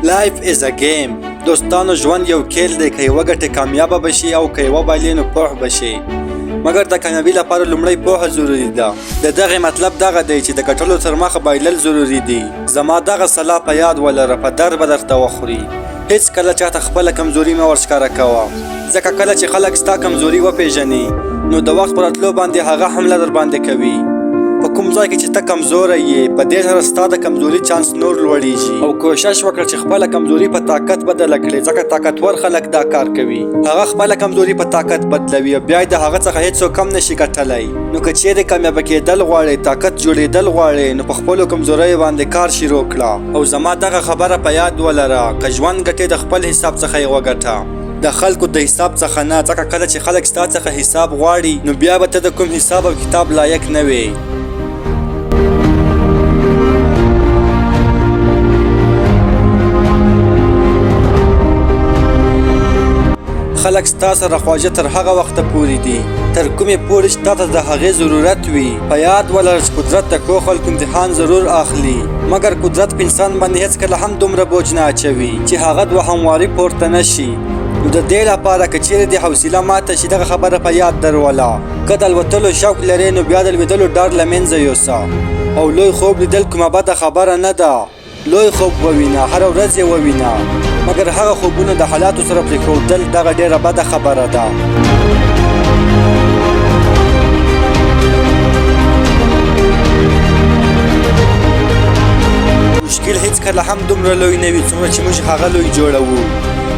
Life is a game. دوستانو ژوند یو کھیل دی، که یې وګټې کامیابه به شې او که یې وبایلې نو پوه به شې. مګر د کامیابي لپاره لومړی پوهه ضروري ده. د دغې مطلب دغه دی چې د ګټلو تر مخه بایلل ضروري دي. زما دغه سلا په یاد ولره، په درد به درته وخوري. هیڅکله چاته خپله کمزوري مه ورښکاره کوه، ځکه کله چې خلک ستا کمزوري وپیژني نو د وخت په راتلو باندې هغه حمله درباندې کوي. په کوم ځای کې چې ته کمزوری یې، په دې سره ستا د کمزوري چانس نور لوړیږي. او کوشش وکړه چې خپله کمزوري په طاقت بدله کړې، ځکه طاقتور خلک دا کار کوي. هغه خپله کمزوري په طاقت بدلوي او بیا د هغه څخه هیڅوک هم نشي ګټلی. نو که چیرې کامیابه کېدل غواړې، طاقت جوړېدل غواړې، نو په خپلو کمزوریو باندې کار شروع کړه. او زما دغه خبره په یاد ولره، که ژوند ګټې د خپل حساب څخه یې وګټه، د خلکو د حساب څخه نه، ځکه کله چې خلک ستا څخه حساب غواړي نو بیا به ته د کوم حساب او کتاب لایق نه وې. خلک ستا سره خواږه تر هغه وخته پورې دي تر کومې پورې چې تاته د هغې ضرورت وي. په یاد ولره چې قدرت د ښو خلکو امتحان ضرور اخلي، مګر قدرت په انسان باندې هېڅکله هم دومره بوج نه اچوي چې هغه دوهم واري پورته نه شي. نو د دې لپاره که چیرې دې حوصله ماته شي، دغه خبره په یاد دروله، که د الوتلو شوق لرې نو بیا د لوېدلو ډار له منځه یوسه. او لوی خوب لیدل کومه بده خبره نه ده. لوی خوب ووینه، هره ورځ یې ووینه، مګر هغه خوبونه د حالاتو سره پرېښودل دغه ډېره بده خبره ده. مشکل هیڅکله هم دومره لوی نه وي څومره چې موږ هغه لوی جوړوو.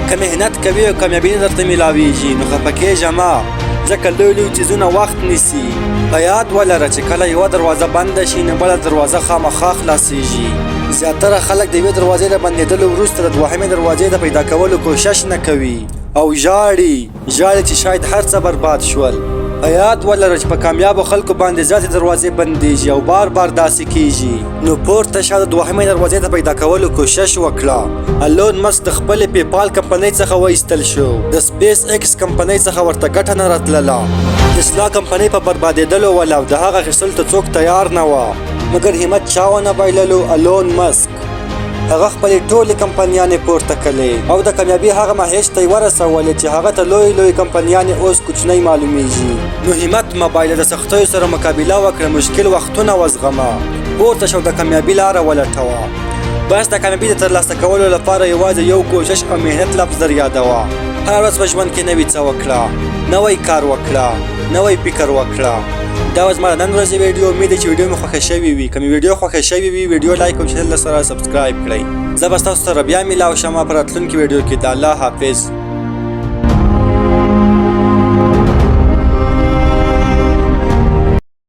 که محنت کوې او کامیابي نه درته میلاویږي نو خفه کېږه مه، ځکه لوی لوی څیزونه وخت نیسي. په یاد ولره چې کله یوه دروازه بنده شي نو بله دروازه خامخا خلاصیږي. زیاتره خلک د یوې دروازې له بندېدلو وروسته د دوهمې دروازې د پیدا کولو کوشش نه کوي او ژاړي ژاړي چې شاید هر څه برباد شول. په یاد ولره چې په کامیابو خلکو باندې زیاتې دروازې بندیږي او بار بار داسې کیږي. نو پورته شه، د دوهمې دروازې د پیدا کولو کوشش وکړه. الون مسک د خپلې پیپال کمپنۍ څخه وایستل شو. د سپیس ایکس کمپنۍ څخه ورته ګټه نه راتلله. تسلا کمپنۍ په بربادېدلو وله او د هغه اخیستلو ته څوک تیار نه وه، مګر همت چا ونه بایللو. الون مسک هغه خپلې ټولې کمپنیانې پورته کړې او د کامیابي هغه مهیج ته یې ورسولې چې هغه ته لویې لویې کمپنیانې اوس کوچنۍ معلومیږي. نو همت مه بایله، د سختیو سره مقابله وکړه، مشکل وختونه وزغمه، پورته شه او د کامیابي لاره ولټوه. بس د کامیابي د ترلاسه کولو لپاره یوازې یو کوشش او محنت لفظ در یادوه. هره ورځ په ژوند کې نوي څه وکړه، نوی کار وکړه، نوی فکر وکړه. دا وه زما د نن ورځې ویډیو. امید دی چې ویډیو مې خوښه شوې وي. که مې ویډیو خوښه شوې وي، ویډیو لایک او چینل سره سبسکرایب کړئ. زه به ستاسو سره بیا میلاو شم په راتلونکي ویډیو کې. د الله حافظ.